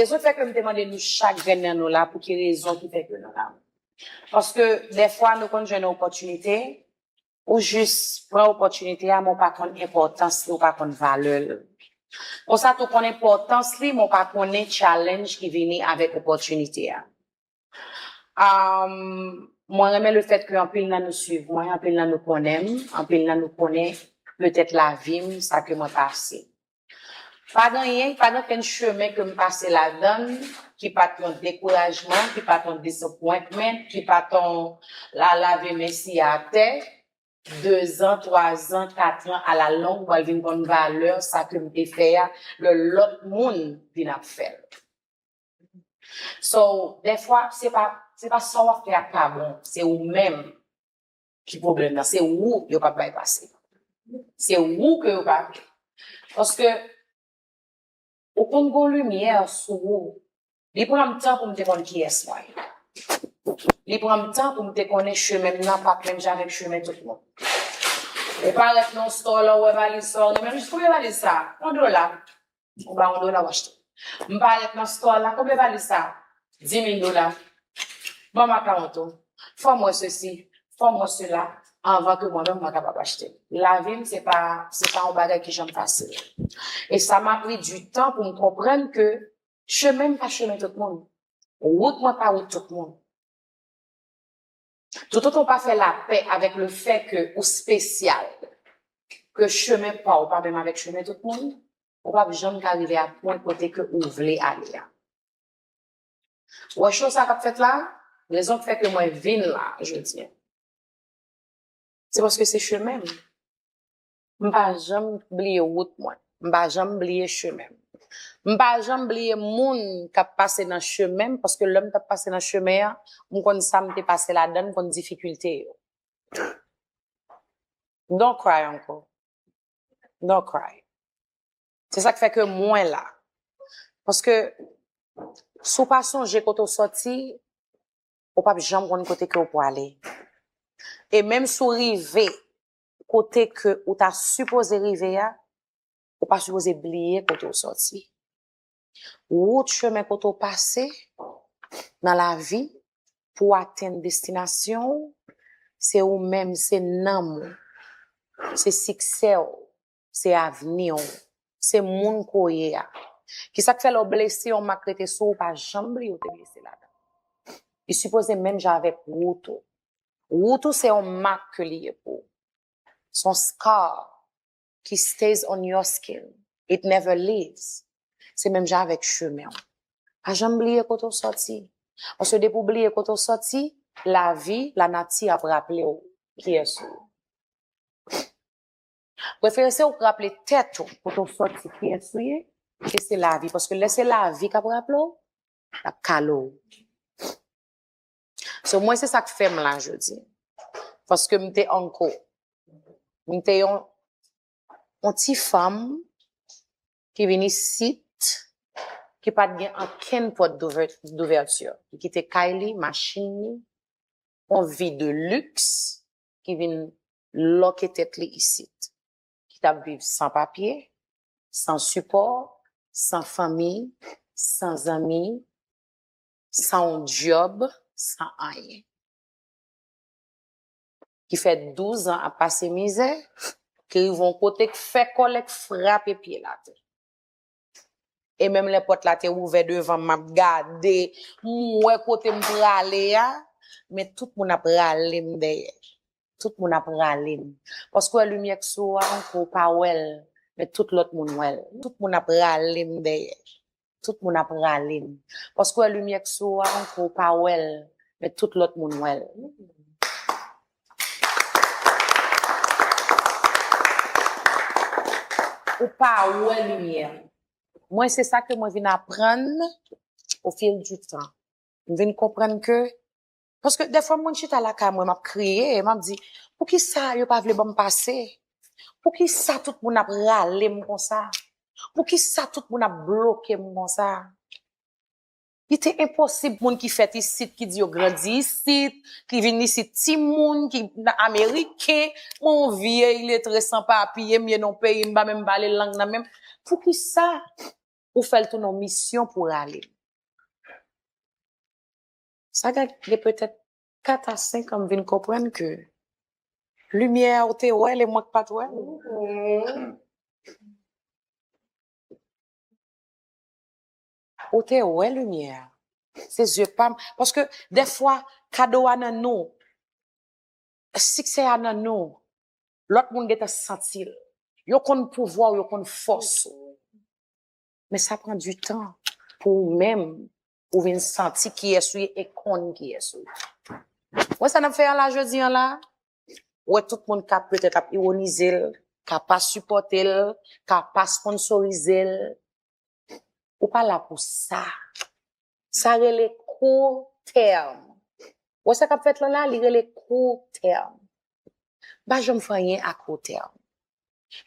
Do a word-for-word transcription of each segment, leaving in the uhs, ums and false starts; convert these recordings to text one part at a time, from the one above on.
Rezon fè ke m te mande nou chak grenn nan nou la, pou ki rezon ki fè ke nou la. Paske dèfwa nou konn jwenn yon opòtinite, ou jis pran opòtinite a, men w pa konn enpòtans li, w pa konn valè l. Konsa tou konn enpòtans li, men w pa konnen challenge ki vini avèk opòtinite a. Um, mwen renmen le fèt ke anpil nan nou swiv mwen, anpil nan nou konnen m, anpil nan nou konnen petèt lavi m, sa ke mwen pase. Pa gen anyen, pa gen okenn chemen ke m pase ladan l ki pa t yon dekourajman, ki pa t yon disappointment, ki pa t yon la lave men siye atè, dezan, twazan, katran, alalong, mwen vin konn valè sa ke m te fè a, lè lòt moun vin ap fè l. So, dèfwa, se pa, se pa sa w ap fè a k pa bon, se ou menm ki pwoblèm nan, se ou yo p ap bay pase. Se ou ke yo pa vle. Paske, ou konn gon limyè sou ou. Li pran m tan pou m te konn kiyès mwen ye. Li pran m tan pou m te konnen chemen m nan pa t menm jan avèk chemen tout moun. Ou parèt nan yon store la, ou wè valiz sa, ou renmen l, jis konbyen valiz sa? Yon dola. Ou ba yon dola, w achte. M parèt nan store la, konbyen valiz sa? Di mil dola. Ban m akawont ou. Fò m wè sesi, fò m wè sela, anvan ke mwen menm mwen kapab achte. Lavi m, se pa, se pa yon bagay ki janm fasil. E sa m a pri di tan pou m konprann ke chemen m pa chemen tout moun. Wout mwen pa wout tout moun. Toutotan w pa fè lapè avèk le fè ke ou spesyal, ke chemen pa w pa menm avèk chemen tout moun, ou p ap janm ka rive a pwen kote ke ou vle ale a. Ou wè cho sa k ap fèt la? Rezon k fè ke mwen vin la jodi a, se paske se chemen m. M pa janm bliye wout mwen. M pa janm bliye chemen m. M pa janm bliye moun k ap pase nan chemen m, paske lè m t ap pase nan chemen an, m konn sa m te pase ladan l, m konn difikilte yo. Don't cry, uncle. Don't cry. Se sa k fè ke mwen la. Paske si w pa sonje kote w sòti, ou p ap janm konn kote ke w prale. E menm si w rive kote ke ou ta sipoze rive a, ou pa sipoze bliye kote w sòti. Wout chemen kote w pase nan lavi pou w atenn destinasyon w, se ou menm, se nanm ou, se siksè w, se avni w, se moun ke w ye a. Kisa k fè lè w blese, yon mak rete sou ou, ou pa janm bliye w te blese ladan l? Li sipoze menm jan avèk wout ou. Wout ou se yon mak ke li ye pou ou. Se yon scar ki stays on your skin. It never leaves. Se menm jan avèk chemen w. Pa janm bliye kote w sòti. Paske depi w bliye kote w sòti, lavi, lanati ap raple w kiyès ou ye. Prefere se ou k raple tèt ou kote w sòti, kiyès ou ye, ke se lavi. Paske lè se lavi k ap raple w, l ap kale w. So, mwen, se sa k fè m la jodi. Paske m te anko. M te yon, yon ti fanm ki vin isit, ki pa t gen okenn pòt douvè-, douvèti, ki kite kay li, machin li, yon vi de liks, ki vin lòke tèt li isit, ki t ap viv san papye, san sipò, san fanmi, san zanmi, san yon djòb, san anyen. Ki fè douz an ap pase mizè, ki rive yon kote k fè kòlè, k frape pye l atè. E menm lè pòt la te ouvè devan m, m ap gade, m wè kote m prale a, men tout moun ap rale m dèyè. Tout moun ap rale m. Paske w wè limyè k sou ou a, ankò w pa wè l, men tout lòt moun wè l. Tout moun ap rale m dèyè. Tout moun ap rale m. Paske w wè limyè k sou ou a, ankò w pa wè l, men tout lòt moun wè l. Ou pa wè limyè. Mwen, se sa ke mwen vin aprann au fil du temps. M vin konprann ke, paske dèfwa mwen chita lakay mwen, m ap kriye, m ap di, poukisa yo pa vle ban m pase? Poukisa tout moun ap rale m konsa? Poukisa tout moun ap bloke m konsa? Li te enposib moun ki fèt isit, ki di yo grandi isit, ki vin isit timoun, ki nan ameriken, mwen yon vye iletre san papye, m ye nan yon peyi, m pa menm pale lang nan menm. Poukisa? ou fè l tounen yon misyon pou rale. Sa gen, gen petèt kat a senk an m vin konprann ke limyè a ou te wè l e mwen k pa t wè l. Ou te wè limyè a. Se zye pa m. Paske dèfwa, kado a nan nou, siksè a nan nou, lòt moun gentan santi l. Yo konn pouvwa w, yo konn fòs ou. Men sa pran du tan pou ou menm, ou vin santi kiyès ou ye e konn kiyès ou ye. Wè sa n ap fè an la jodi an la? Wè tout moun k ap petèt ap iwonize l, k ap pa sipòte l, k ap pa sponsorize l. Ou pa la pou sa. Sa rele kou tèm. Wè sa k ap fèt lan la, li rele kou tèm. M pa janm fè anyen a kou tèm.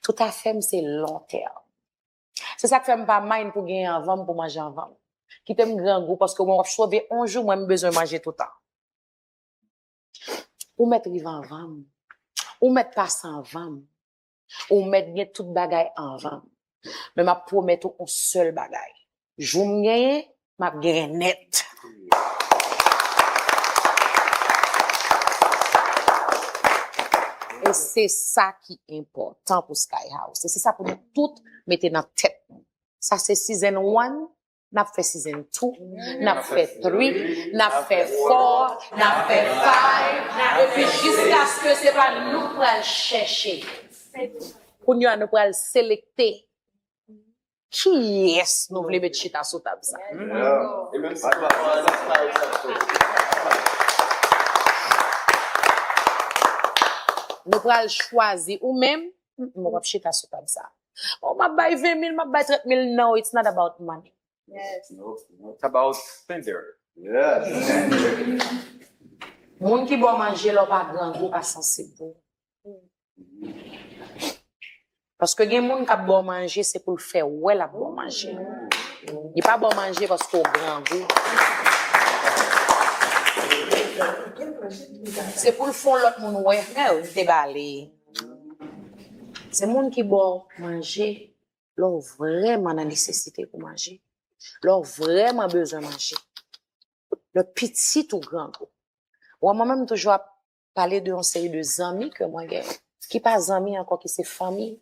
Tout afè m se lon tèm. Se sa k fè m pa mind pou genyen anvan m, pou manje anvan m. Kite m grangou, paske mwen w ap chwove yon jou, mwen m bezwen manje toutan. Ou mèt rive anvan m. Ou mèt pase anvan m. Ou mèt gen tout bagay anvan m. Men m ap pwomèt ou yon sèl bagay. Jou m genyen, m ap genyen nèt. E se sa ki enpòtan pou Sky House. E se sa pou nou tout mete nan tèt nou. Sa se season one, n ap fè season two, n ap fè three, n ap fè four, n ap fè five, epi jiskaske se pa nou k pral chèche. Kounye a, nou pral selekte kiyès nou vle met chita sou tab sa. Nou pral chwazi ou menm, mm, mm, w ap chita sou tab sa. Oh, m ap bay ven mil, m ap bay trant mil. No, it's not about money. It's about spender. Moun ki ba w manje lè w pa grangou pa sansib pou ou. Paske gen moun k ap ba w manje, se pou l fè w wè l ap ba w manje. Li pa ba w manje paske w grangou. Se pou l fè yon lòt moun wè, men w te bale. Se moun ki ba w manje lè w vrèman nan nesesite pou manje. Lè w vrèman bezwen manje. Lè pitit ou grangou. Wè, mwen menm, m toujou ap pale de yon seri de zanmi ke mwen genyen, ki pa zanmi ankò, ki se fanmi.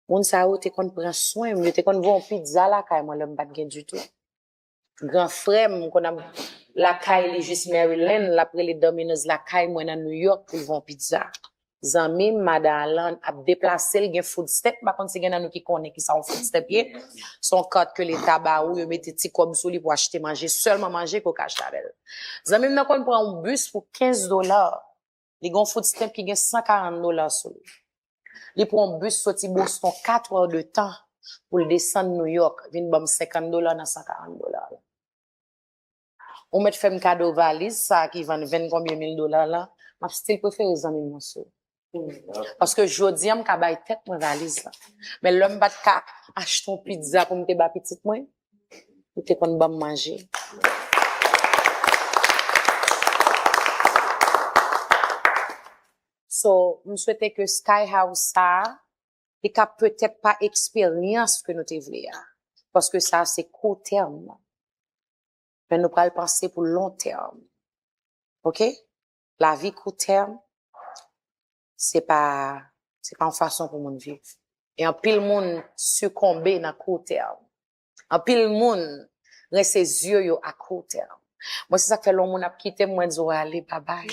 Moun sa yo te konn pran swen m, yo te konn voye yon pizza lakay mwen lè m pa t gen ditou. Gran frè m, m konn ap lakay li jis Maryland, l ap rele Domino's lakay mwen nan New York pou l voye yon pizza. Zanmi m, madan Alan, ap deplase, l gen food stamp, m pa konn si gen nan nou ki konnen kisa yon food stamp ye. Se yon kat ke leta ba ou, yo mete ti kòb sou li pou achte manje, sèlman manje ke w ka achte avè l. Zanmi m nan konn pran yon bis pou kenz dola. Li gen yon food stamp ki gen san karant dola sou li. Li pran yon bis soti Boston, kat è de tan pou l desann New York, vin ban m senkant dola nan san karant dola la. Ou mèt fè m kado valiz sa ki vann venn konbyen mil dola la, m ap still prefere zanmi m nan sou. Paske jodi a m ka bay tèt mwen valiz la. Men lè m pa t ka achte yon pizza pou m te ba pitit mwen, li te konn ban m manje. So, m swete ke Sky House sa a, li ka petèt pa eksperyans ke nou te vle a. Paske sa a se kou tèm. Men nou pral panse pou lon tèm. Oke? Lavi kou tèm, se pa, se pa yon fason pou moun viv. E anpil moun sikonbe nan kou tèm. Anpil moun rense zye yo a kou tèm. Mwen, se sa k fè lè yon moun ap kite m, mwen di w ale, babay.